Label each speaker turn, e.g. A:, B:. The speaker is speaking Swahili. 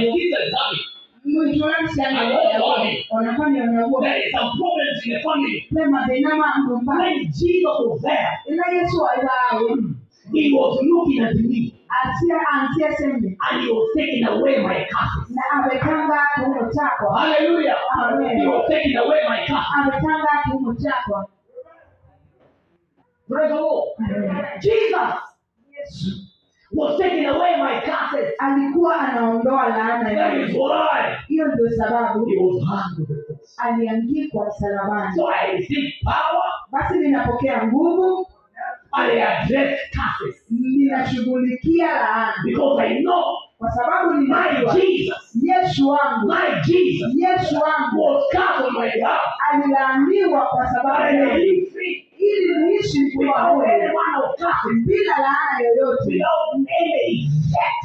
A: My kids are coming. There is some problems in the family. When Jesus was there, he was looking at me. And he was taking away my curses. Hallelujah. Amen. He was taking away my curses. Praise the Lord. Amen. Jesus was taking away my curses.
B: Alikuwa anaondoa laana.
A: That is why.
B: Hiyo ndio sababu
A: he was hung on the cross.
B: Aliangikwa msalabani.
A: So I received power.
B: Basi ninapokea nguvu.
A: I address curses.
B: Ninashughulikia laana.
A: Because I know.
B: Kwa sababu ninajua
A: my Jesus,
B: Yesu wangu,
A: my Jesus,
B: Yesu wangu
A: was cursed on my behalf.
B: Alilaaniwa kwa sababu ili niishi kwa
A: bila
B: bila laana yoyote,
A: without any effect,